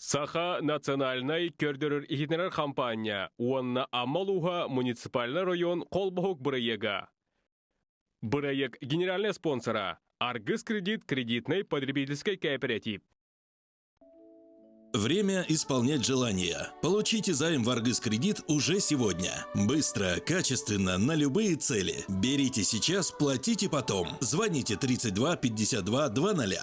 Саха национальнай көрдөрөр-иһитиннэрэр хампаанньа уонна Амма улууһа муниципальнай район холбоһук бырайыага. Бырайыак генеральнай спонсора Аргыс кредит кредитнай потребительскай кооператив. Время исполнять желания. Получите займ в Аргыс Кредит уже сегодня. Быстро, качественно, на любые цели. Берите сейчас, платите потом. Звоните 32 52 00.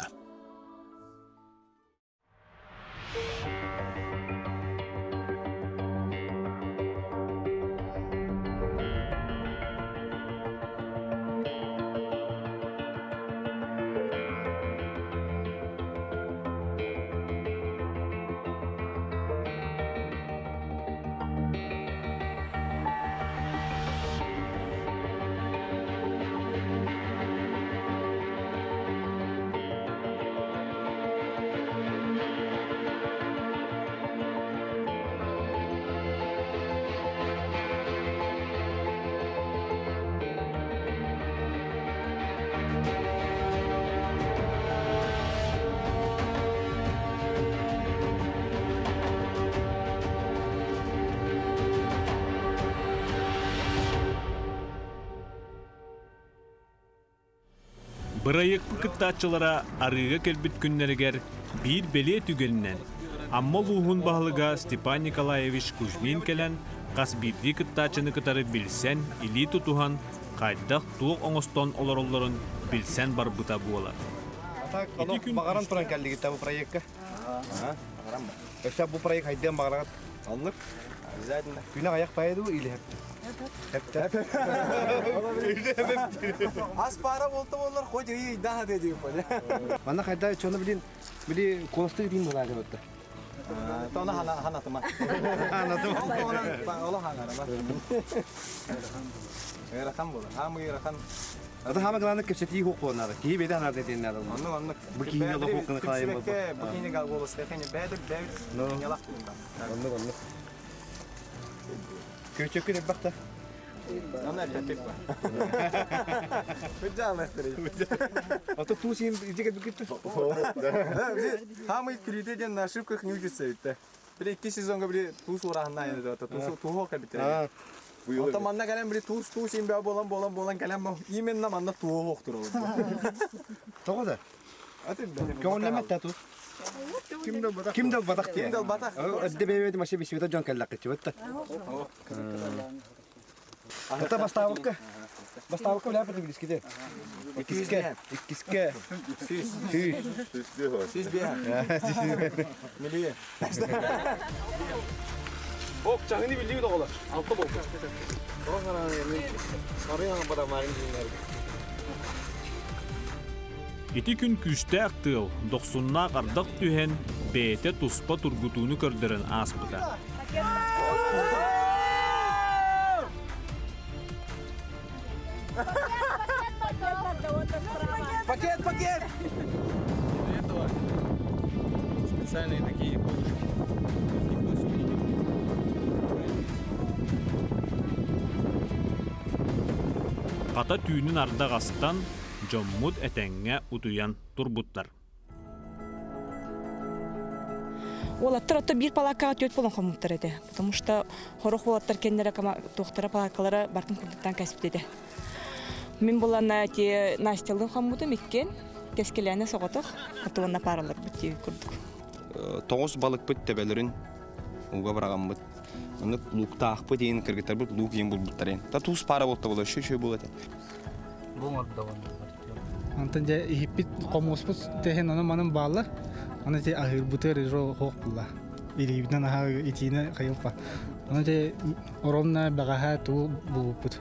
Бырайыакпыт кыттааччылара арыыга кэлбит күннэригэр биир бэлиэ түгэнинэн Амма улууһун баһылыга Степан Николаевич Кузьмин кэлэн хас биирдии кыттааччыны кытары билсэн, илии тутуһан, хайдах-туох оҥостон олороллорун билсэн барбыта буолар. Ити күн баҕаран туран кэллигит бу проекка? Өссө бу проект хайдыан баҕараҕыт? Оннук. Обязательно. Күнэ аяқ пайы или Ас пара болта боллар хоть и да дедим. Манна хайда чону билин били колостык дин булаа деп Тона хана ханатыма. Ханатыма. Ола ханарама. Ыарахан буолар. Хаамы ыарахан. Ата хаама главное кэпсэтии хук буолнада. Киһи бэйдэ ханар дэтин надо. Оннук оннук. Бу киһини олох хук кылайым болбу. Бу киһини голос тэхини бэдик бэдик. Нялах тунда. Оннук оннук. Көчөкүн элбэхтэ. Аны эппэппит ба. Ото туу син ити кэлбиккит. Хамый күлүүтэ диэн на ошибках не учится ведь. Били икки сезонга били туус ураһынна айаны да туус туһуо кэлбиттэр. Ото манна кэлэн били туус туус имбэ болан болан болан кэлэн именно манна туһуо охтуролор. Тоҕо да? Көҥүллэммэт да туус. Ким да батах Ким да батах. Өдде бэйбэт маша бисибита дьон кэллэккитчибит. Ата бастаабыкка. Бастаабыкка билээппит билиските. Иккиске. Иккиске. Сүүс. Сүүс. Сүүс биэ. Милие. Ок, чаһыны биллибит оҕолор. Алта болду. Ити күн күүстээх тыал, дохсуннаах ардах түһэн, бэйэтэ туспа тургутууну көрдөрөн ааспыта. Пакет, пакет! Для этого специальные такие подушки. Никто сегодня не Хата түүнүн ардах астан, дьоммут этэҥҥэ утуйан турбуттар. Уолаттар ото биир палааккаҕа түөрт буолан хоммуттар этэ. Потому что хорох уолаттар кэннэрэ туохтара палааккалара бартын курдуктаан кэспит этэ. Мин булана ти Настялыын хоммутум иккиэн кэскилээнэ соҕотох уонна паараларбыт дии курдук. Тоҕус балыкпыт төбөлөрүн ууга быраҕаммыт. Оннук лууктаахпыт иин кыргыттарбыт луук иин булбуттар иин. Та туус паара буолта була үчүгэй үчүгэй буола этэ. Онтон дьэ иһиппит хомуоспут тэһин ону манын бааллар. Аны те аһыырбытыгар ижо хоох булла. Илиибинэн аһаа итиинэ хайылпа. Аны те оромна бэҕэһээ тугу булбуппут.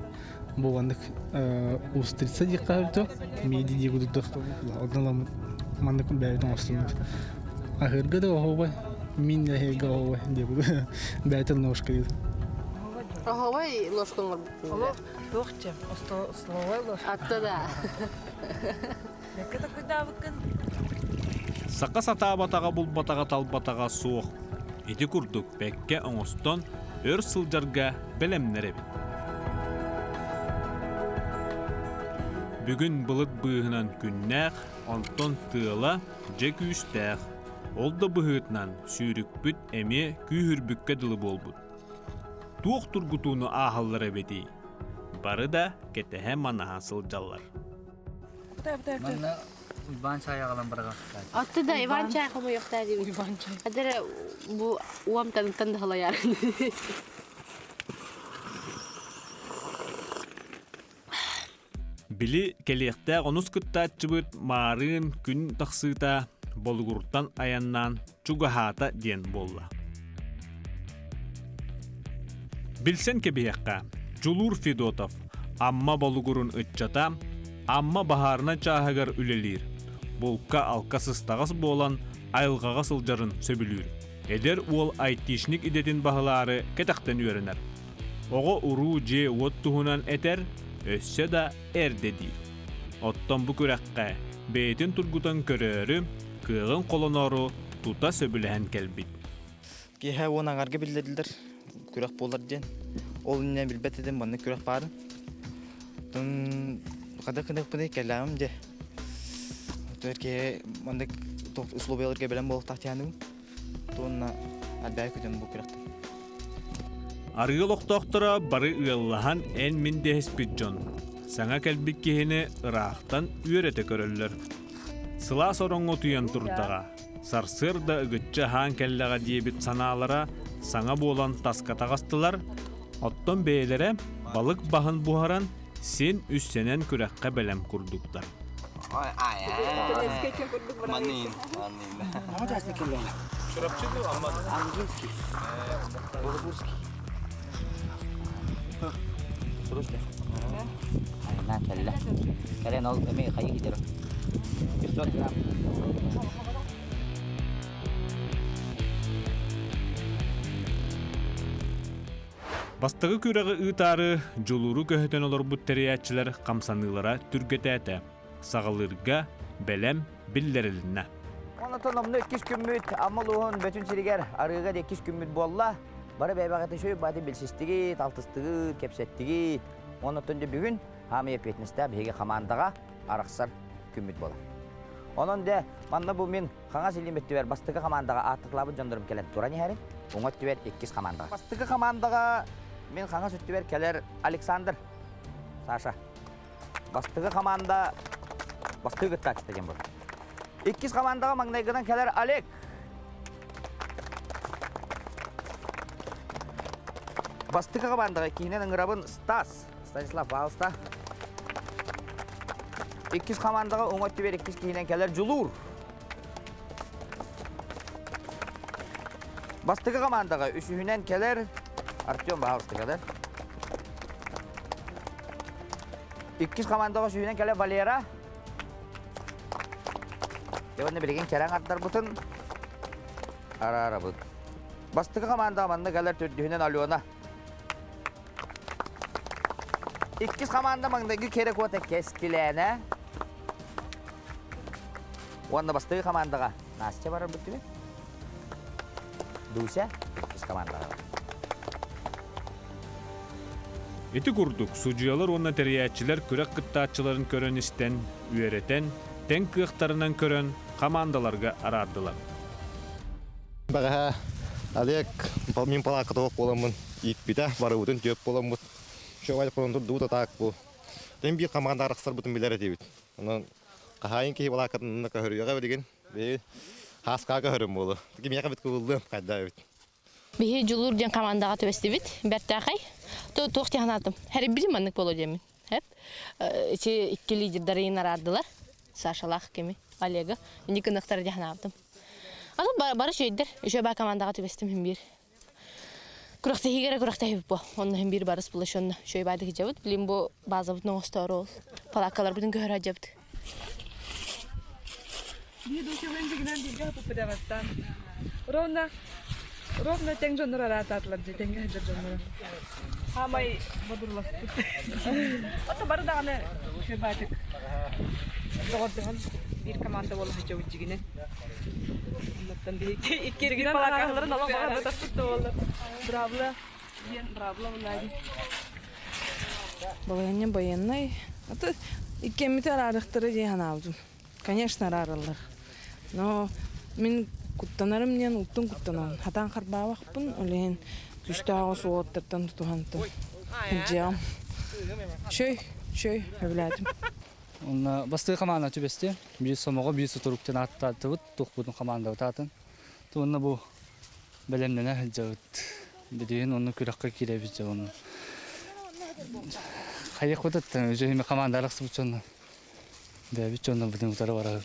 Бу маннык устрица диэххэ сөптөөх. Миди дии курдук Онон маннык бэйэбит оҥостуннут. Аһыырга да оһуобай, мин аһыырга оһуобай диэбит. Бэйэтин ложка диир. Оһуобай ложка оҥорбуппун. Олох туох дьэ, столовой ложка. Атта да. Бэккэ такуйдаабыккын. Саха сатаабатаҕа булбатаҕа талбатаҕа суох. Ити курдук бэккэ оҥостон өр сылдьарга бэлэмнэр эбит. Бүгүн былыт быыһынан күннээх, онтон тыала дьэ күүстээх. Ол да быһыытынан сүүрүкпүт эмиэ күүһүрбүккэ дылы буолбут. Туох тургутууну ааһаллар эбитий? Бары да кэтэһэ-манаһа сылдьаллар. Манна Уйбаан чай аҕалан бараҕахтаа. Отто да Иван чай хомуйуохтаа диибит. Уйбаан чай. Адара бу уомтаныттан да халайар. Били кэлиэхтээх онус кыттааччыбыт маарыын күн тахсыыта Болугуртан айаннаан чугаһаата диэн буолла. Билсэн кэбиһиэххэ, Дьулуур Федотов Амма Болугурун ыччата Амма баһаарынай чааһыгар үлэлиир, булка-алка сыстаҕас буолан айылҕаҕа сылдьарын сөбүлүүр. Эдэр уол айтишник идэтин баһылаары кэтэхтэн үөрэнэр. Оҕо-уруу дьиэ-уот туһунан этэр, өссө да эрдэ диир. Оттон бу күрэххэ бэйэтин тургутан көрөөрү, кыаҕын холоноору тута сөбүлэһэн кэлбит. Киэһэ уон аҥарга биллэрдилэр күрэх буолар диэн. Ол иннинэ билбэт этим маннык күрэх баарын. Оттон хада кыныппыный кэллэҕим дьэ. Оттон киһи маннык условияларга бэлэм буолуохтаах диэханыгым. Туонна арбаа күтэн бу күрэхтэн. Арыы олохтоохторо бары ыаллаһан эн-мин дэһиспит дьон. Саҥа кэлбит киһини ыраахтан үөрэтэ көрөллөр. Сылаас ороҥҥо утуйан турдаҕа, сарсыарда ыгыччы аһаан кэллэҕэ диэбит санаалара саҥа буолан таска таҕыстылар, оттон бэйэлэрэ балык баһын буһаран син үссэнэн күрэххэ бэлэм курдуктар. Айна кэллэ. Кэлэн ол эми хайы кидер. 500 грамм. Бастакы күрэҕи ыытаары дьулууру көһүтэн олорбут тэрийээччилэр хамсаныылара түргэтээтэ. Саҕалыырга бэлэм биллэрилиннэ. Онтон omну иккис күммүт Амма улууһун бөтүн сиригэр арыыга иккис күммүт буолла. Бары бэйбэҕитин шөй баатын билсистигит, алтыстыгыт, кэпсэттигит. Онтон дьэ бүгүн хаамый эппиэтинэстээх биһиги хамаандаҕа арахсар күммүт буолар. Онон дэ манна бу мин хаҥас илиим өттүбэр бастакы хамаандаҕа ааттатылаабыт дьоннорум кэлэн туран иһэрин, уҥа өттүбэр иккис хамаандаҕа. Бастакы хамаандаҕа мин хаҥас өттүбэр кэлэр Александр, Саша. Бастакы хамаанда бастакы кыттааччыта диэн буолар. Иккис хамаандаҕа маҥнайгынан кэлэр Олег. Бастакы хамаандаҕа иккиһинэн ыҥырабын Стас. Станислав Павловста. Иккис хамаандаҕа уҥа өттүбэр иккис киһинэн кэлэр Дьулуур. Бастакы хамаандаҕа үсүһүнэн кэлэр Артем Павловста кэлэр. Иккис хамаандаҕа үсүһүнэн кэлэр Валера. Дьэ билигин кэрэн ардарбытын араарабыт. Бастакы хамаандаҕа манна кэлэр төрдүһүнэн Алена. Иккис хамаанда маҥнайгы кэрэ куота Кэскилээнэ. Уонна бастакы хамаандаҕа Настя барар бүттүбүт. Дуся иккис хамаандаҕа. Ити курдук, судьуйалар уонна тэрийээччилэр күрэх кыттааччыларын көрөн-истэн, үөрэтэн, тэҥ кыахтарынан көрөн, хамаандаларга араардылар. Бэҕэһээ Олег мин палаакка тоҕох буоламмын ииппитэ, барыбытын түөп буоламмыт. Чуолай хонон турдубут атаак бу. Тэн биир хамаанда арахсарбытын билэр этибит. Онон хаһаайын киһи балааккатын көһөрүөҕэ билигин. Бии хааскаа көһөрүм буолу. Кимиэхэ бит кыбыллыам хайда эбит. Биһи Дьулуур диэн командаҕа түбэстибит. Бэртээхэй. Туох диэн санаатым. Хэрибилим маннык буолуо диэммин. Эп. Ити икки лидердарын араардылар. Сашалаах кими, Олега. Инник гыныахтара диэн санаабытым. Аны бары үчүгэйдэр. Үчүгэй баа командаҕа түбэстим иһин биир. Күрэхтэһиигэ эрэ күрэхтэһибит бу. Онно иһин биир барыс була онно үчүгэй баайдык сылдьабыт. Билин бу базабытын оҥостоору ол. Палааккаларбытын көһөрө сылдьабыт. Биир душевын дьигинэн бииргэ хапыппытабаттан. Ровно ровно тэҥ дьоннор араатаатылар дьэ тэҥҥэ сылдьар дьоннору. Хаамай бодурласпыт. Ото бары даҕаны үчүгэй доҕордоһон биир команда буола сылдьабыт дьигинэн. Оннуттан биһиги икки палаакаларын олох баҕарбатахпыт да буоллар. Браво диэн браво буолла Балаһыанньа байыаннай. Аты иккиэммити араарыахтара дии санаабытым. Конечно, араараллар. Но мин Куттанарым диэн уттун куттанабын. Хатаан харбаабахпын, ол иһин күүстээх оҕус уолаттартан тутуһан сылдьыаҕым. Чөй, чөй, сөбүлээтим. Онно бастыы хамаана түбэстэ. Биир сомоҕо, биир сутуруктан ааттаатыбыт, тухпутун хамаандабыт аатын. Уонна бу бэлэмнэнэ сылдьабыт. Билигин онно күрэххэ киирэбит дьэ онно. Хайыахпытыттан үчүгэй хамаанда арахсыбыт дьонно. Бэйэбит дьонно бутун утары барар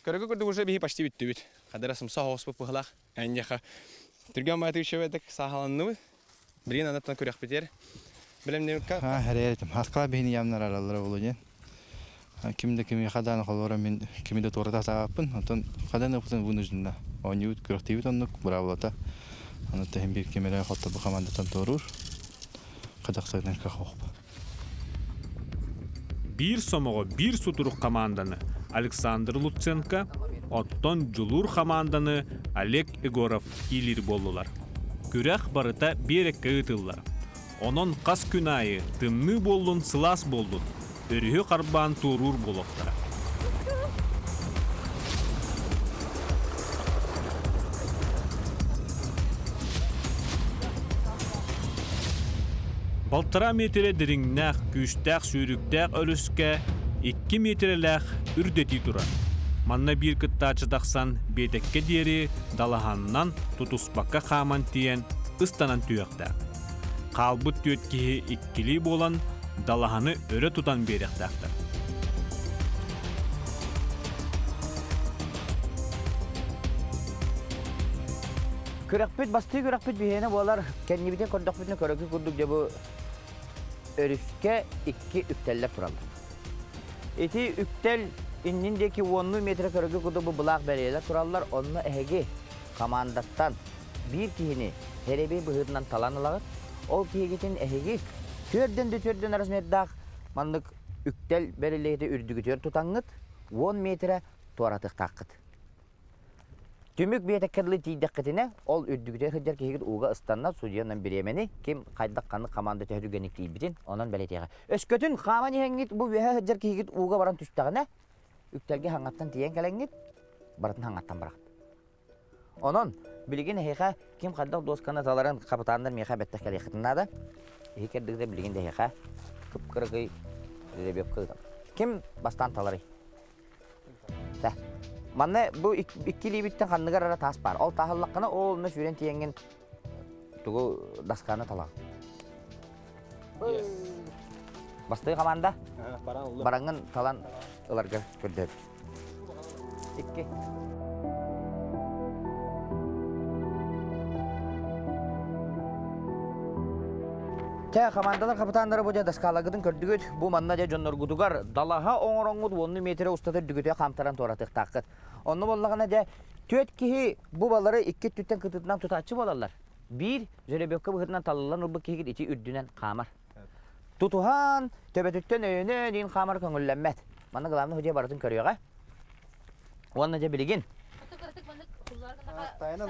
Көрөгө курдук уже биһи почти бүттүбүт. Хадара сымса оҕуспут быһылаах. Энньэхэ түргэн баайты үчүгэйдик саахаланныбыт. Билигин анаттан күрэхпитигэр бэлэмнэмиккэ. А, хэрээр Хаскала биһини ямнар араллара болу диэн. Ким да кими хадан холоро мин кими да туората саҕаппын. Онтон хадан ыпытын вынуждена. Оонньуубут күрэхтиибит оннук быраабылата. Аны тэһин биир ким эрэ хотторбу командаттан туоруур. Хадахсыгынан кахохпа. Биир сомоҕо биир сутурук хамаанданы Александр Луценко, оттон Дьулуур хамаанданы Олег Егоров иилиир буоллулар. Күрэх барыта биэрэккэ ыытыллар. Онон хас күн аайы тымныы буоллун сылаас буоллун, өрүһү харбаан туоруур буолуохтара. Балтараа миэтэрэ дириҥнээх, күүстээх сүүрүктээх өрүскэ 2 миэтэрэлээх үрдэтии турар. Манна биир кыттааччы тахсан биэтэккэ диэри далаһаннан тутуспакка хааман тиийэн ыстанан түһүөхтээх. Хаалбыт түөрт киһи иккилии буолан далаһаны өрө тутан биэриэхтээхтэр. Күрэхпит бастыы күрэхпит биһиэнэ буолар. Кэннибитин көрдөхпүтүнэ көрөкү курдук дьэ бу өрүскэ икки үктэллэр тураллар. Ити үктэл иннин диэки уоннуу метрэ көрөкү курдук бу былаах бэлиэлэр тураллар. Онно эһиги хамаандаттан биир киһини эрэбий быһыытынан талан ылаҕыт. Ол киһигитин эһиги түөрдэн да түөрдэн размердаах маннык үктэл бэриллиһити үрдүгүтүгэр тутаҥҥыт 10 метрэ туоратыахтааххыт. Түмүк биэтэккэ дылы тиийдэххитинэ, ол үрдүгүтүгэр сылдьар киһигит ууга ыстанна, судьуйанан бириэмэни ким хайдах ханнык хамаанда төһө түргэнник тиийбитин онон бэлиэтиэҕэ. Өскөтүн хааман иһэҥҥит бу үөһэ сылдьар киһигит ууга баран түстэҕинэ, үктэлгэ хаҥаттан тиийэн кэлэҥҥит, барытын хаҥаттан бараҕыт. Онон, билигин эһиэхэ ким хайдах дуосканы таларын хапытааннар миэхэ бэттэх кэлиэххитин наада. Иһи кэрдигитэ билигин да эһиэхэ кып-кыракый жеребьевка ыытабыт. Ким бастаан таларый? Тэ. Манна бу икки илиибиттэн ханныгар эрэ таас баар. Ол тааһыллаххына, ол онно сүүрэн тиийэҥҥин тугу досканы талаҕын. Бастыы хамаанда бараҥҥын талан ыларга көрдөһөбүт. Икки. Чэ, хамаандалар хапытааннара бу дьэ доскалагытын көрдүгүт. Бу манна дьэ дьонноргутугар далаһа оҥороҥҥут уонну метрэ устата үрдүгүтүгэр хаамтаран туоратыахтааххыт. Онно буоллаҕына дьэ түөрт киһи бу балары икки өттүттэн кытыытынан тутааччы буолаллар. Биир жеребьевка быһыытынан талыллан ылбыт киһигит ити үрдүнэн хаамар. Тутуһан, төбөтүттэн өйөнөн иин хаамар көҥүллэммэт. Манна главный судья барытын көрүөҕэ. Уонна дьэ билигин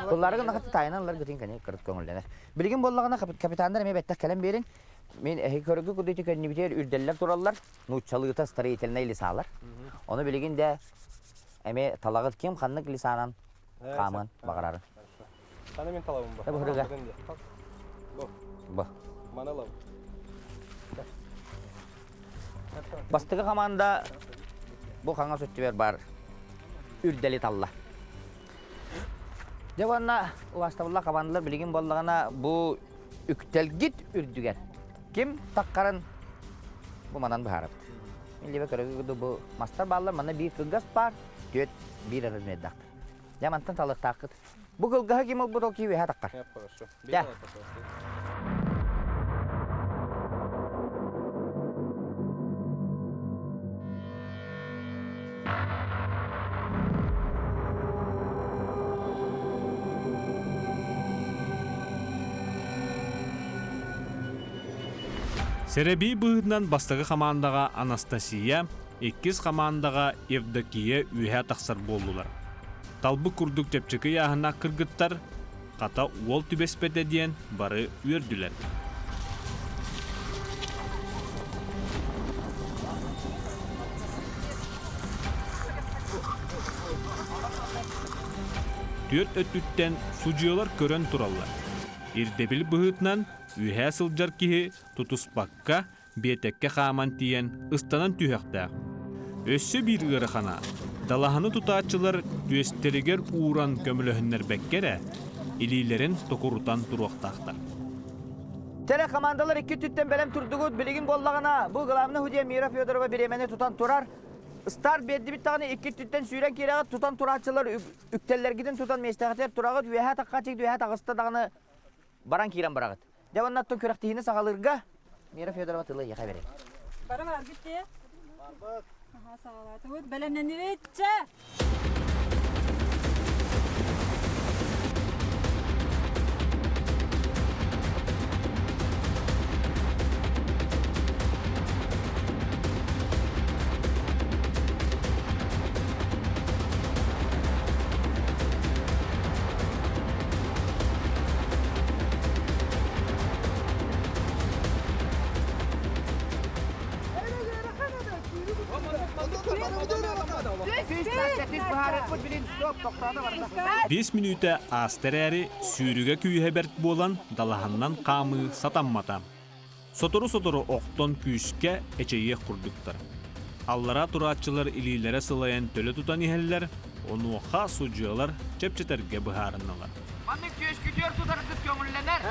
Кулларыгын нахаты тайынан ылар гытын кини кырыт көҥүллэнэр. Билигин буоллаҕына капитаннар эмиэ бэттэх кэлэн биэрин. Мин эһи көргү кудуйты көннүбүтүгэр үрдэллэр тураллар. Нууччалыыта строительнай лесалар. Ону билигин дэ эмиэ талаҕыт ким ханнык лесанан хаамыан баҕарарын. Ханы мен талабын ба. Бу Бу. Бу. Маны алабын. Бастакы хамаанда бу хаҥас өттүгэр баар үрдэли талла. Дьэ уонна убаастабыллаах хамаандалар билигин буоллаҕына бу үктэлгит үрдүгэр ким таххарын бу манан быһаарабыт. Мин либо көрөгү бу мастар бааллар, манна биир кылгас баар, түөрт биир размердаахтар. Дьэ мантан талыахтааххыт. Бу кылгаһы ким ылбыт ол киһи үөһэ таххар. Дьэ. Сэрэбии быһыытынан бастакы хамаандаҕа Анастасия, иккис хамаандаҕа Евдокия үөһэ тахсар буоллулар. Талбыт курдук чэпчэки ыйааһыннаах кыргыттар, хата уол түбэспэтэ диэн бары үөрдүлэр. Түөрт өттүттэн судьуйалар көрөн тураллар. Ирдэбил быһыытынан үөһээ сылдьар киһи тутуспакка биэтэккэ хааман тиийэн ыстанан түһүөхтээх. Өссө биир ыарахана, далаһаны тутааччылар түөстэригэр ууран көмөлөһүннэрбэккэ эрэ, илиилэрин токурутан туруохтаахтар. Теле командалар икки өттүттэн бэлэм турдугут. Билигин буоллаҕына, бу главный судья Мира Федорова бириэмэни тутан турар. Старт биэрдибит даҕаны икки өттүттэн сүүрэн киирэҕит, тутан турааччылар үктэллэргитин тутан миэстэҕитигэр тураҕыт, үөһээ таххачыгыт, үөһээ таҕыста даҕаны баран киирэн бараҕыт. Дьэ уонна күрэхтиһиини саҕалыырга Мира Федорова тылы эйиэхэ бэрэр. Бары барбыт дии. Барбыт. Аха саҕалаатыбыт. Бэлэмнэнибит. Чэ! Биэс мүнүүтэ ааста эрээри, сүүрүгэ күүһэ бэрт буолан, далаһаннан хаамыы сатаммата. Сотору-сотору охтон күүскэ эчэйиэх курдуктар. Аллараа турааччылар илиилэрэ сылайан төлө тутан иһэллэр, онуоха судьуйалар чэпчэтэргэ быһаарыннылар. Маннык түөскүтүөр тутаргыт көҥүллэнэр.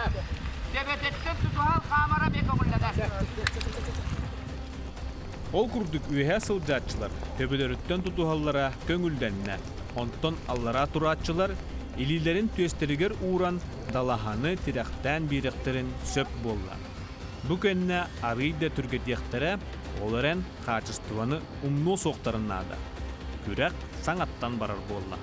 Төбөтөттөн тутуһан хаамара эмиэ көҥүллэнэр. Ол курдук үөһээ сылдьааччылар төбөлөрүттэн тутуһаллара көҥүллэннэ. Онтон аллараа турааччылар илиилэрин түөстэригэр ууран далаһаны тирэхтээн биэриэхтэрин сөп буолла. Бу кэннэ арыый да түргэтиэхтэрэ, ол эрэн хаачыстыбаны умнуо суохтарын наада. Күрэх саҥаттан барар буолла.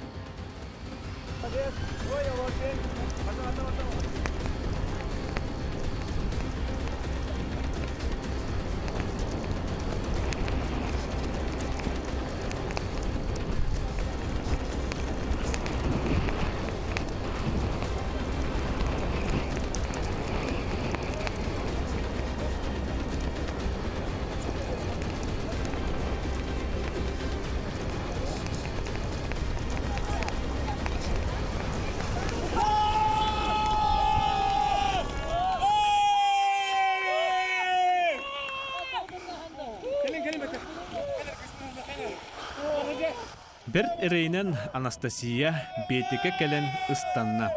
Бэрт эрэйинэн Анастасия Бетикэ кэлэн ыстанна.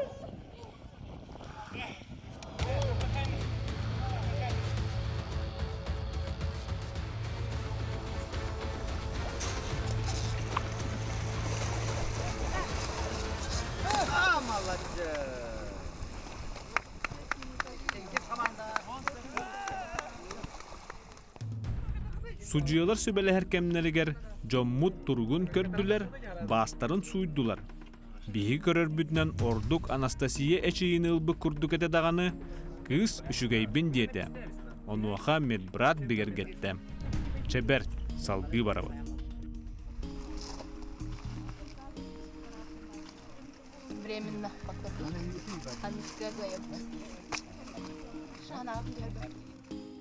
Судьуйалар сүбэлэһэр кэмнэригэр дьоммут туругун көрдүлэр, баастарын сууйдулар. Биһиги көрөрбүтүнэн ордук Анастасия эчийиини ылбыт курдук этэ даҕаны, кыыс үчүгэйбин диэтэ. Онуоха медбрат бигэргэттэ. Чэ бэрт, салгыы барабыт. Временно пока.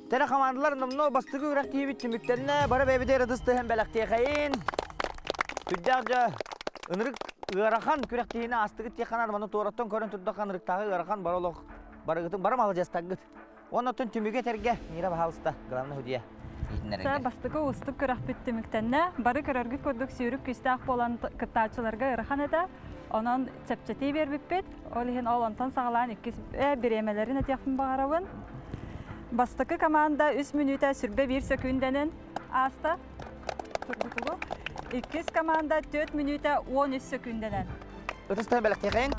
Тере хамаандалар номнуо бастакы күрэх киһибит түмүктэннэ, бары бэйэбитигэр ытыс тыһын бэлэхтиэхэйин. Сүрдээх дьэ ынырык ыарахан күрэхтиһиини аастыгыт диэххэ маны туораттан көрөн турдахха ынырыктааҕы ыарахан бары олох барыгытын бары маладьыастаргыт. Уонна оттон түмүгэ этэргэ Мира баһаалыста главный судья иһитиннэрэргэ. Бастакы уустук күрэхпит түмүктэннэ. Бары көрөргүт курдук сүүрүк күүстээх буолан кыттааччыларга ыарахан этэ. Онон чэпчэтии биэрбиппит. Ол иһин ол онтон саҕалаан иккис бириэмэлэрин этиэхпин баҕарабын. Бастакы команда үс мүнүүтэ сүрбэ биир сөкүүндэнэн ааста. Тургутугу. Иккис команда 4 мүнүүтэ 13 сөкүүндэнэн. Ытыстан бэлэхтиэхэйин.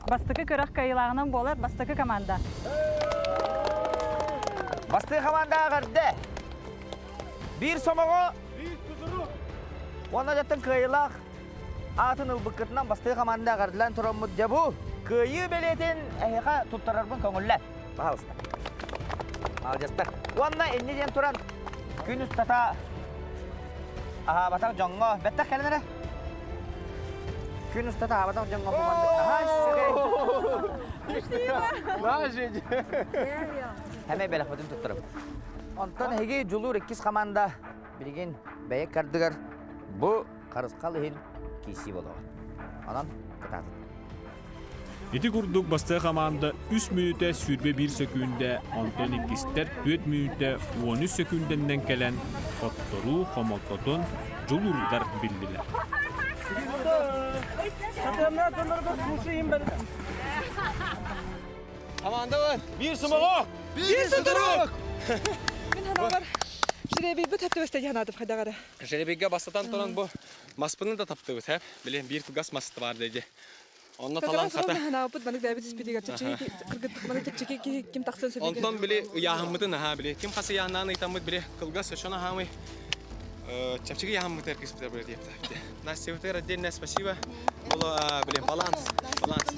Бастакы күрэх кыайыылааҕынан буолар бастакы команда. Бастакы команда эҕэрдэ! Биир сомоҕо, биир сутурук. Уонна дьаттан кыайыылаах аатын ылбыккытынан бастакы команда эҕэрдэлээн тураммыт дьэ бу кыайыы бэлиэтин эһиэхэ туттарарбын көҥүллэ. Пожалуйста. Маладьыастар. Уонна инни диэн туран күн устата аһаабатах дьоҥҥо бэттэх кэлэн эрэ. Күн устата аһаабатах дьоҥҥо бу маннык наһаа үчүгэй. Эмэ бэлэхпитин туттарабыт. Онтон эһиги Дьулуур иккис команда билигин бэйэ кардыгар бу харысхал иһин киирсии буолуоҕа. Онон кытаатын. Ити курдук бастакы хамаанда үс мүнүүтэ 21 сөкүүндэ, онтон иккистэр 4 мүнүүтэ 13 сөкүүндэннэн кэлэн хотторуу хомолтотун дьулуурдар биллилэр. Команда бар. Биир сомоҕо! Биир сутурук! Мин санаабар, жребийбит хөттүбэстэ диһанатым хайдагара. Жребийгэ бастатан туран бу маспыны да таптыбыт, һэ? Билин биир кылгас мас бар диэди. Онно талан хата. Ханааппыт манык бэйэбит испитигэр чэпчэки кыргыттык манык чэпчэки киһи ким тахсан сөбүгэр. Онтон били ыйааһыммытын аһаа били ким хас ыйааһынаан ыйтаммыт били кылгас өчөн аһаамый чэпчэки ыйааһыммыт эркиспитер били диэптэ. Настя бытыгар отдельное спасибо. Было били баланс, баланс.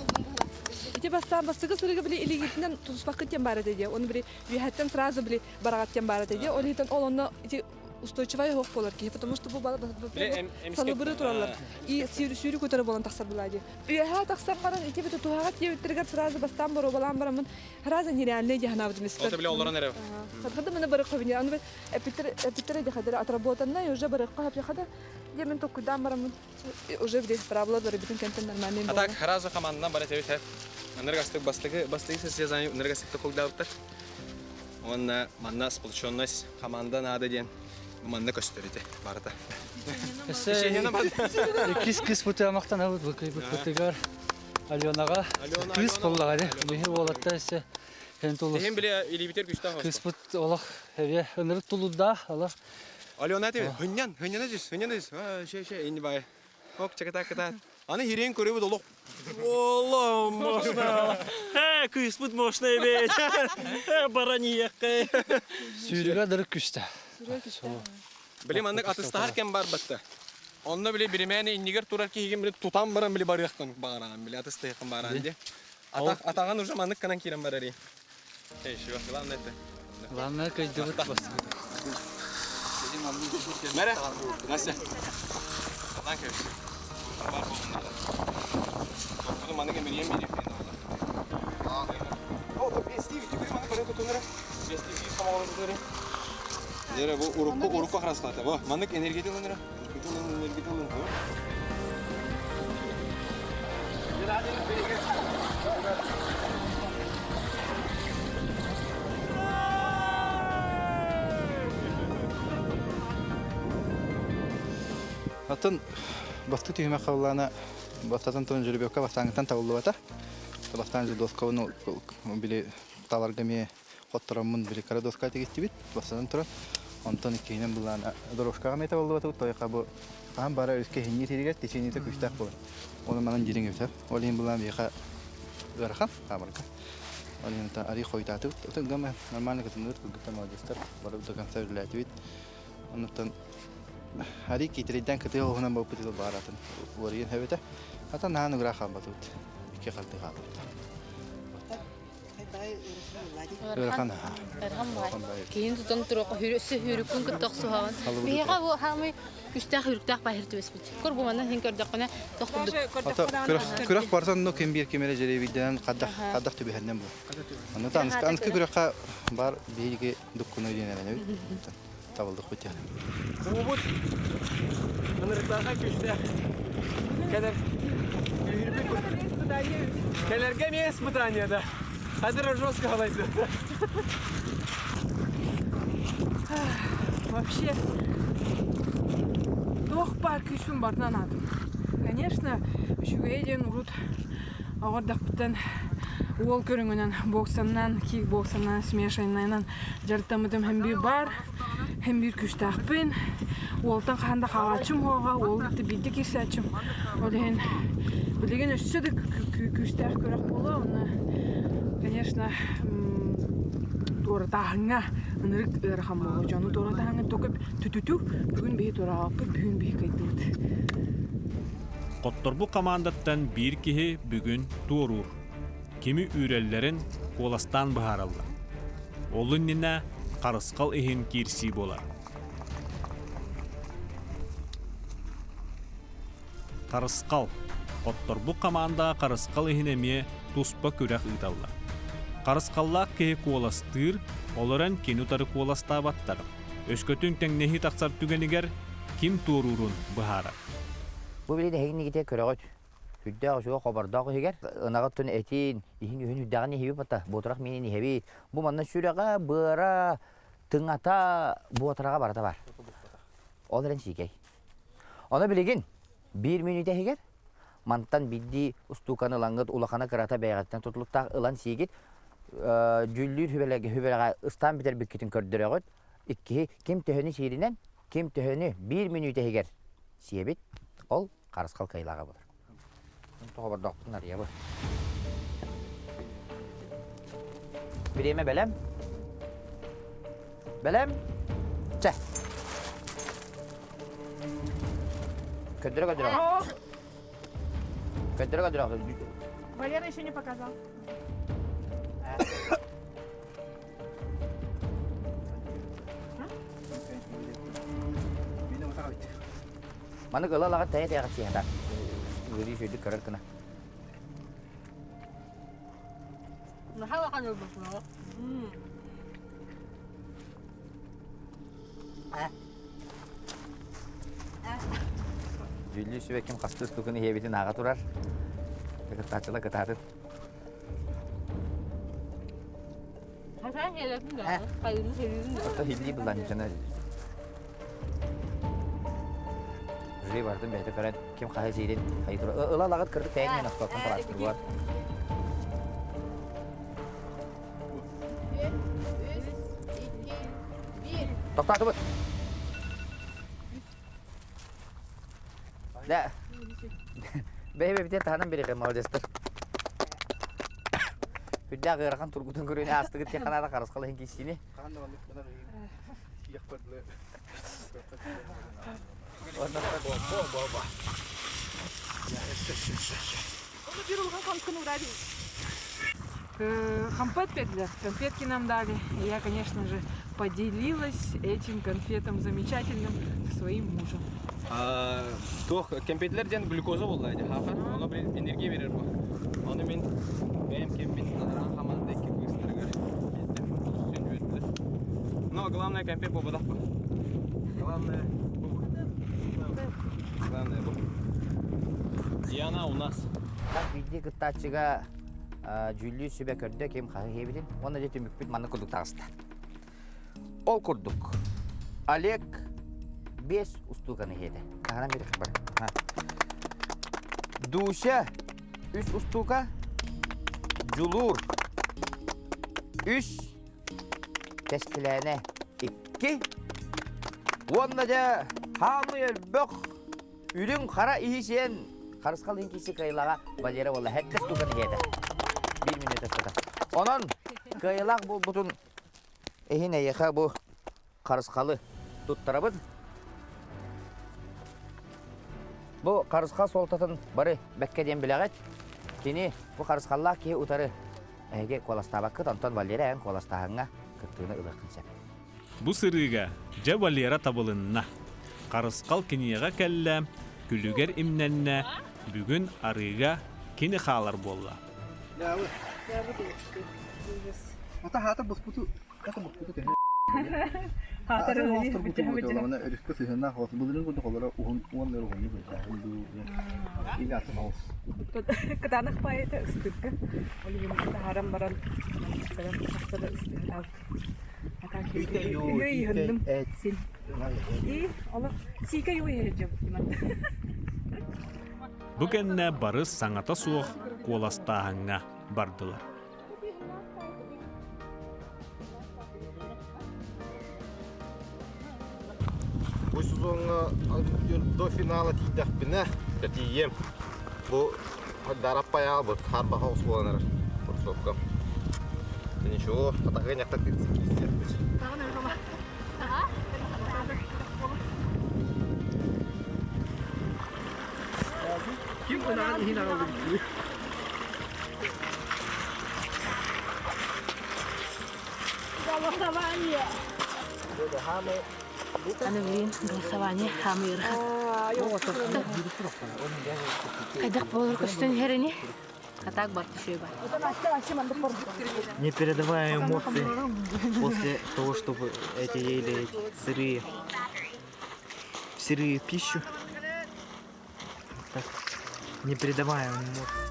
Ити бастаан бастакы сырыга били илигитинэн тутуспаккыт диэн баар этэ дии. Оны били үөһэттэн сразу били бараҕат диэн баар этэ дии. Ол иһитэн ол онно ити устойчивай оһох буолар киһи, потому что бу салыбыры тураллар. И сүүрү көтөрө буолан тахсар была дии. Үөһээ тахсан баран ити бит туһаҕа тиэбиттэригэр сразу бастаан боруобалаан бараммын сразу нереальный дии санаабытым испэр. Ол били олорон эрэ. Хатхада мына барыкка бини аны эпиттер эпиттер дии хадара отработанная уже барыкка хапьяхада дии мен токкуйдаан бараммын уже били правила бары бүтүн кэнтэн нормальный А так сразу команданан бара тэбит хэп. Ыныргастык бастыгы бастыгы состязание ыныргастыкта кулдаабыттар. Уонна манна сплоченность команда наада диэн манна көстөр ити барыта. Иккис кыс бутаамактан бытыгар Аленаҕа кыыс буоллаҕа дии. Биһи уолаттар өссө хэн тулус. Иһин биле илиибитер күстээх Кыыспыт олох эбиэ ынырык тулурдаах олох. Алена тебе хынньан хынньана түс хынньана түс ше ше инни бай Ок чаката кытаат. Аны хирен көрөбүт олох Олох можно. Э, кыыспыт можно эбит. Э, бараньякка. Сүүрүгэ дырык күстэ. Били маннык атыстаһар кэм бар батта. Онно били биримээни иннигэр турар киһигин били тутан баран били барыахтан баҕараан били атыстыаххын баҕараан ди. Атах атаҕын уже маннык канан киирэн барарый. Эй, еще главное это. Главное кыйдыбыт бастыбыт. Мэрэ, Настя. Lan кэбис. Бар болуңдар. Тоқтудum маны кемерiyem бiri. О, бести түгүр маны көрө тутунара. Бести бир самолот тутунара. Дере бу урукку урукку храслата. Бу манык энергетик лынара. Энергетик лын. Атын басты түһүмэх хабыллаана бастатан туран жеребьевка бастааҥҥыттан табыллыбата. Бастаан же доскабын били таларга эмиэ хоттороммун били кыра доска тигиттибит бастатан туран. Онтон иккиһинэн былаана дорожкаҕа эмиэ табыллыбатыбыт тойха бу хаһан бара өрүскэ иһиннии тиригэр течениетэ күүстээх буолар. Оны манан дьириҥ эбитэр. Ол иһин былаан биһиэхэ ыарахан хаамарга. Ол иһин арый хойутаатыбыт. Отон гама нормально кытынныбыт, кыргыттар молодецтар. Бары до конца үлэлээтибит. Оннуттан арый киитирийдэн кытыы оһунан буолбут баар атын уоруйан хэбэтэ. Ата наһаа угра хаалбатыбыт. Икки халты хаалбыт. Ыарахан. Ыарахан баай. Киһин тутан туруохха өссө хүрүккүн кытта охсуһаҕын. Биһиэхэ бу хаамый күстээх хүрүктээх баһыр түбэспит. Көр бу манна син көрдөххүнэ тох курдук. Күрэх барсан ну ким биир ким эрэ дьэрэбийдэнэн хадах хадах түбэһэннэн бу. Аны та анскы күрэххэ бар биһиги дуккуну диэн эрэнэбит. Табылдык бут яны. Буубут ынырыктааха күстээх. Кэлэр Кэлэргэ эмиэ испытание да. Хадыр жестко халайды. Вообще, туох баар күүспүн барытын анаатым. Конечно, үчүгэйэ диэн урут оҕордохпуттан уол көрүҥүнэн боксанан, кикбоксанан, смешаннайынан дьарыктаммытым һэм биир баар, һэм биир күүстээхпин. Уолтан хаһан да хаалааччым уоҕа, уол кытта биирдэ киирсээччим. Ол иһин билигин өссө да күүстээх күрэх буолуо. Онно, конечно, туоратааһыҥҥа ынырык ыарахан буолуо. Дьону туоратааһыҥҥа только түтүтү бүгүн биһи туораабаппыт, бүгүн биһи кыайдыбыт. Хотторбут хамаандаттан биир киһи бүгүн туоруур. Кими үүрэллэрин куоластаан быһаараллар. Ол иннинэ харысхал иһин киирсии буолар. Харысхал. Хотторбут хамаандаҕа харысхал иһин эмиэ туспа күрэх ыыталлар. Харысхаллаах киһи куоластыыр, олорон кини утары куоластаабаттар. Өскөтүн тэҥнэһии тахсар түгэнигэр ким туоруурун быһаарар. Бу били эһигинигите көрөҕүт. Сүрдээх үчүгэй хобордоох иһигэр ынаҕыттан этин, иһин үһүн үрдэҕин иһиби бата, буотурах миинин иһэбит. Бу манна сүрэҕэ, быара, тыҥата, буотараҕа барыта бар. Ол эрэн сиикэй. Ону билигин биир мүнүүтэ иһигэр мантан биирдии устууканы ылаҥҥыт улахана кырата бэйэҕиттэн тутулуктаах ылан сиигит дьүүллүүр сүбэлэҕэ ыстаан бүтэрбиккитин көрдөрөҕүт иккиһи ким төһөнү сииринэн ким төһөнү биир мүнүүтэ иһигэр сиэбит ол харысхал кыайылааҕа буолар тоҕобордоохпутун арыйабыт бириэмэ бэлэм бэлэм чэ Көддөрө көддөрө. Көддөрө көддөрө. Валера еще не показал. Маны ыла лаҕа тэйэ тэйэ сиэхэ Үөрүү сүрдүк көрөр гына. Наһаа ылбыт Дьүүллүүр сүбэ ким хастыы устукун иһиэбитин ааҕа турар. Кытааччыла кытаатын. Ото хиллии булан дьоно Жюри бардым бэйэтэ көрөн ким хаһы сиирин хайы тура ыла лагыт кырдык тэйин остуоттан тараастырбар. Тоқтатыбыт. Да. Бэйэ-бэйэбитин таһынан бириэхэ молодецтар. Үрдээх ыарахан тургутун көрүүнү аастыгыт диэн ханаада харысхал иһин кииссини. Компот бердилер, конфетки нам дали. И я, конечно же, поделилась этим конфетом замечательным со своим мужем. Туох кэмпиэтлэр диэн глюкоза буолла ити хаахар. Ону били энергия берер бу. Ону мин бэйэм кэммин анараа хамаанда икки быыстарыгар биэрдим. Сүн үөрдүлэр. Но главное кэмпиэт буолбатах бу. Главное бу. Главное бу. Диана у нас. Хас биирдии кыттааччыга дьүүллүүр сүбэ көрдө ким хаһы иһэбитин уонна дьэ түмүкпүт маннык курдук таҕыста. Ол курдук Олег биэс устууканы иһиэтэ. Таһынан бери бар. Дуся үс устуука, Дьулуур үс, Тэскилээнэ икки уонна дьэ хаамый өлбөх Үрүҥ хара иһи сиэн харысхал иһин киси кыайылаҕа Валера буолла хэттэ штуканы иһиэтэ. Биир мүнүүтэ устата. Онон кыайылаах буолбутун иһин эйиэхэ бу харысхалы туттарабын. Бу харысхал суолтатын бары бэккэ диэн билэҕит. Кини бу харысхаллаах киһи утары эһиги куоластаабаккыт, онтон Валера эн куоластааһыҥҥа кыттыыны ылыаххын сөп. Бу сырыыга дьэ Валера табылынна. Харысхал киниэхэ кэллэ, күлүгэр имнэннэ, бүгүн арыыга кини хаалар буолла. Кытаанах паайыта ыстыырга. Ол иһин таһааран баран ыстыыр Бу кэннэ бары саҥата суох куоластааһыҥҥа бардылар. Бу сезоҥҥа до финала тиийдэхпинэ, тиийиэм. Бу Дараппай аалбыт хаарбаха оҕус буолан эрэр курсовка. Ничего, хатаҕыанньахта киирсиэхпит. Ким ынаҕын иһин аҕалбыт Аны билигин голосование хаамыырха. Хайдах буолар көстөн иһэр ини? А так бар түшүө бар. Не передавая эмоции после того, чтобы эти ели сырые, сырые пищу. Так. Непередаваемый эмоции.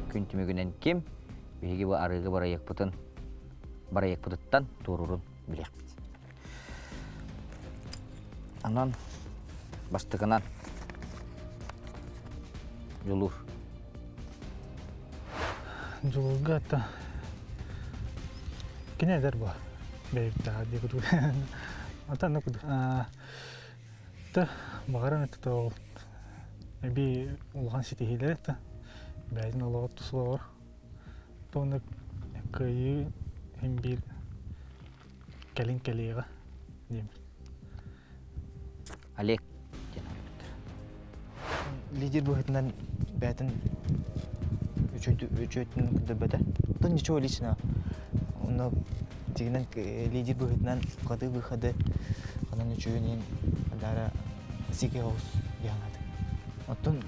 Күн түмүгүнэн ким биһиги бу арыгы бырайыакпытын бырайыакпытыттан туоруурун билиэхпит. Онон бастакынан Дьулуур. Дьулуурга это кини эдэр буо бэйбиттэҕэ дии кутук. Ата аны кудук та баҕаран это ол эби улахан ситиһиилэр это бэйэтин олоҕор тусулоҕор Туонна кыайыы иһин биир кэлин кэлиэҕэ диэн. Олег диэн аҕалбыттар. Лидер быһыытынан бэйэтин үчүөтүн көрдөрбөтө. Оттон ничего личного. Онно тигинэн лидер быһыытынан входы-выходы ханан үчүгүн иһин адаара сики оҕус дии санаатым. Оттон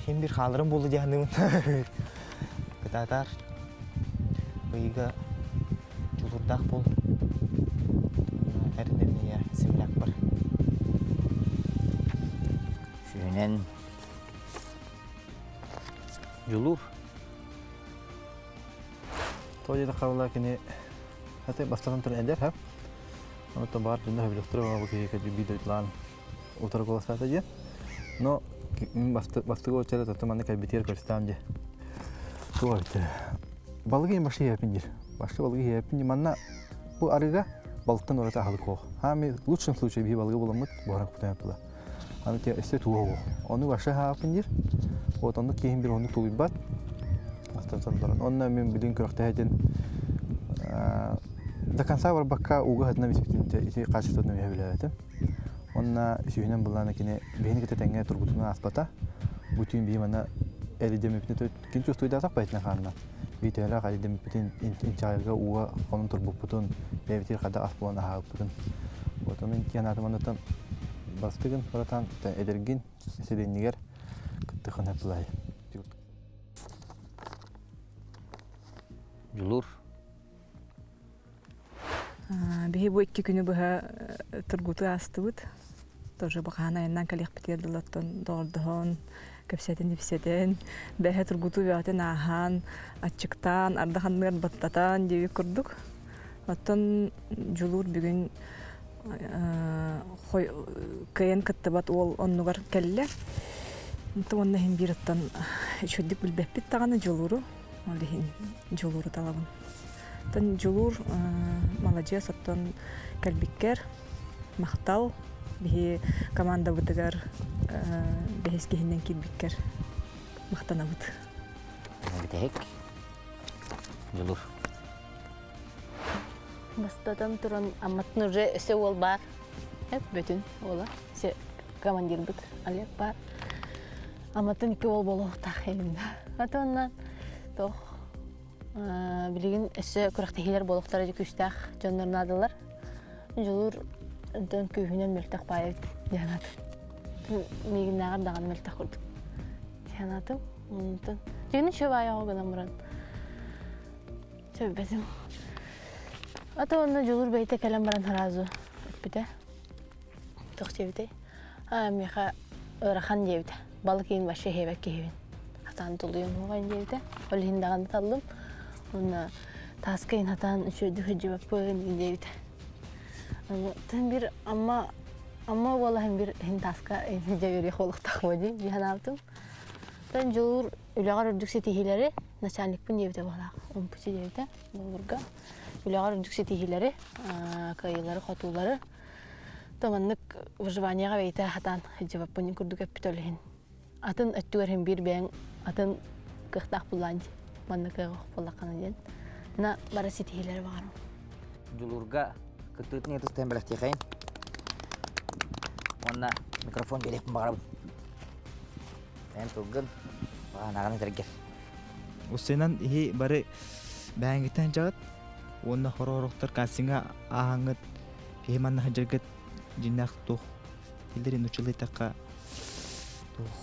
Син бир хааларым буолла дии саныыбын. Кытаатаар ыйга дьулуурдаах буол. Эрэнэбин землякпар. Сүүнэн дьулуур. Тоҕо диэтэххэ буолла кини аты бастатан туран эдэр ха. Онтон баар дьонно хөбүлөхтөрө бу киһи биир дойдулаан утары куоластаата диэн. Но бастакы очерет ото манна кэлбитигэр көрүстаам дии. Туох эбит балыгы иһин башты иһэппин диир. Башты балыгы иһэппин манна бу арыга балыктан ураты аһылык суох. Хаами лучшем случае биһи балыгы буламмыт буһаран кутан була. Аны те өссө туох суох. Ону башы хааппын диир. Вот оннук киһим бир оннук тулуйбат. Астан баран. Онно мен билин күрэхтэһэтин до конца барбакка ууга хатына биспитин ити качествотун билэбэтим. Уонна үсүһүнэн былаана кини биһини кытта тэҥҥэ тургутууну ааспата. Бу түүн биһи манна эридэмиппитин кин чувствуйдаатах байтына хаанна. Би төһөлөөх эридэмиппитин инчэҕэйгэ ууга хонон турбуппутун, бэйэбитигэр хада ас буолан аһаабыппытын. Вот онон икки анаатым оннуттан бастыгын братан эдэргин сэлиэнньигэр кыттыхын хапылай. Дьулуур Биһи бу икки күнү быһа тургутуу аастыбыт. Тоже бахаан айаннаан кэлиэхпитигэр дылы доҕордоһон, кэпсэтэн-ипсэтэн, бэһэ тургутуу бөҕөтүн ааһан, аччыктаан, ардах анныгар баттатан диэбит курдук. Оттон Дьулуур бүгүн кыайан кыттыбат уол оннугар кэллэ. Онтон уонна иһин биир оттон үчүгэйдик билбэппит даҕаны Дьулууру. Ол иһин Дьулууру талабын. Оттон Дьулуур маладьыас, оттон кэлбиккэр махтал. Биһи командабытыгар бэһис киһинэн киирбиккэр махтанабыт. Бүтэһик Дьулуур. Бастатан туран Амматын уже өссө уол баар. Эп бүтүн уола. Се командирбыт Олег баар. Аматын икки уол буолуохтаах именно. Атоннан тох билигин өссө күрэхтэһиилэр буолуохтара дьэ күүстээх дьоннор наадалар. Дьулуур онтон күүһүнэн мөлтөх баайа диэн атым. Миигиннээҕэр даҕаны мөлтөх курдук диэн атым. Онтон дьиҥин үчүгэй баайаҕа гынан баран сөббэтим. Ата онно Дьулуур бэйэтэ кэлэн баран сразу эппитэ. Туох диэбитэй? Аа, миэхэ ыарахан диэбитэ. Балык иин вообще иһиэбэт киһибин. Хатаан тулуйум уһуган диэбитэ. Ол иһин даҕаны таллым. Уонна тааска иһин хатаан үчүгэйдик сылдьыбаппын диэбитэ. Тын бир Амма Амма уола иһин бир иһин тааска иһин сылдьа үөрүйэх буолуохтаах дии дии санаабытым. Тэн Дьулуур үлэҕэр үрдүк ситиһиилэри начальникпын диэбитэ быһалаах. Умпучу диэбитэ Дьулуурга. Үлэҕэр үрдүк ситиһиилэри, кыайыылары-хотуулары То маннык выживанияҕа бэйэтэ хатаан сылдьыбаппын курдук эппит ол иһин. Атын өттүгэр иһин биир бэйэҥ атын кыахтаах буллаан дии. Маннык кыаҕа буоллаххына диэн. На бары ситиһиилэри баҕарам. Дьулуурга кыттыытын ытыстыһан бэлэхтиэхэйин. Уонна микрофон биэриэхпин баҕарабын. Эн тылгын баҕанаҕын этэргэр. Устинан иһи бары бэйэҥиттэн дьаҕыт. Уонна хороорохтор кастинга ааһаҥҥыт киһи манна сылдьаргыт дьиннээх туох илдэрин учулуйтахха туох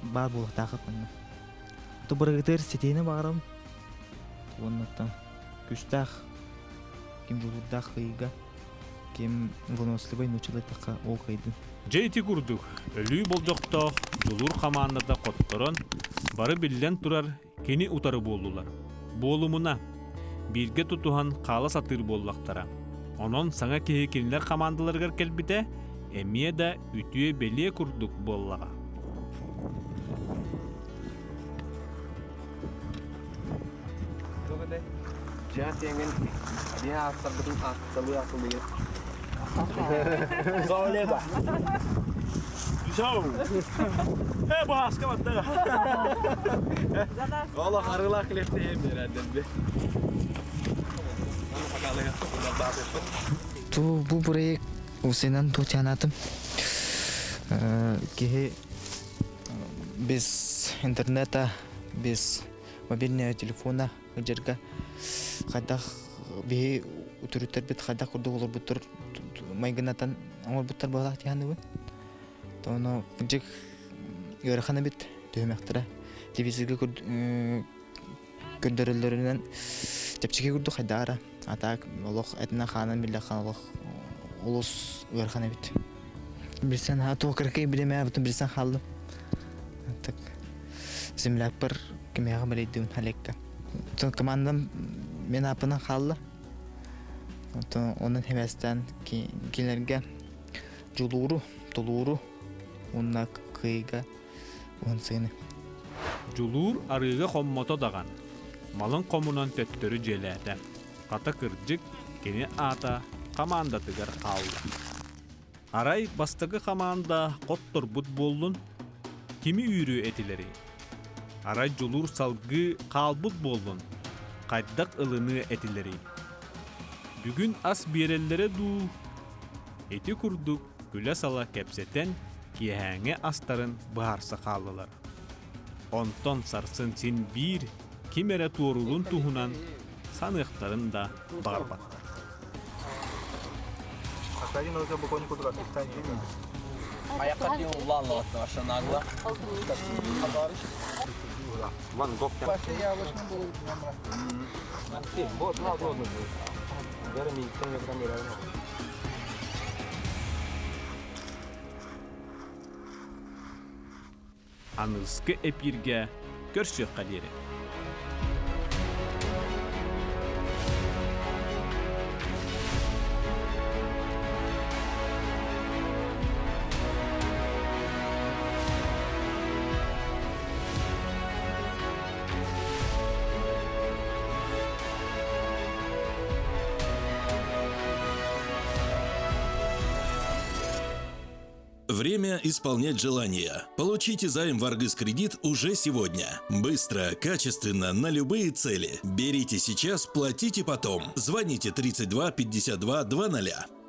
баар буолуохтаахыт манна. Тубарыгытыгар ситиини баҕарам уонна күүстээх ким дьулуурдаах кыайыыга ким выносливый нууччалыйтахха ол кыайдын. Дьэ ити курдук, өлүү болдьохтоох Дьулуур хамаандата хотторон, бары биллэн турар кини утары буоллулар. Буолумуна, бииргэ тутуһан хаала сатыыр буоллахтара. Онон саҥа киһи кинилэр хамаандаларыгар кэлбитэ эмиэ да үтүө бэлиэ курдук буоллаҕа. Дьиэ тиэҥин биһи ааттарбытын аатталыы аатталыы. Зооледа. Шоу! Э, баска баттага. Ола харылаах клепте берәдер. Ту бу проект усенан тутянатым. Киһи без интернета, без мобильного телефона ыдьырга хайдах биһи үтүрүттэрбит хайдах курдук олорбуттар майгынатан оҥорбуттар буолаах диһаныбын. Тону кырдьык ыарахан эбит түһүмэхтэрэ. Телевизорга көрдөрөллөрүнэн чэпчэки курдук хайдаара. А так олох этинэн-хаанан биллэххэ олох олус ыарахан эбит. Билсэн ха туох кыракый билимээ бутун билсэн хааллым. Так землякпар кимиэхэ мэлэйдибин Олекка. Командам мен ааппынан хаалла. Онтон онон хэмэстээн кинилэргэ дьулууру, тулууру уонна кыайыыга уһансыыны. Дьулуур арыыга хоммото даҕан, малын хомунан төттөрү дьиэлээтэ. Хата кырдьык, кини аата хамаандатыгар хаалла. Арай бастакы хамаанда хотторбут буоллун, кими үүрүө этилэрий? Арай Дьулуур салгыы хаалбыт буоллун, хайдах ылыныа этилэрий? Бүгүн ас биэрэллэрэ дуу? Ити курдук күлэ-сала кэпсэтэн, киэһээҥҥи астарын быһаарса хааллылар. Онтон сарсын син биир ким эрэ туоруурун туһунан саныахтарын да баҕарбаттар. Аныгыскы эпииргэ көрсүөххэ диэри. Время исполнять желания. Получите займ в Аргыс Кредит уже сегодня. Быстро, качественно, на любые цели. Берите сейчас, платите потом. Звоните 32 52 00.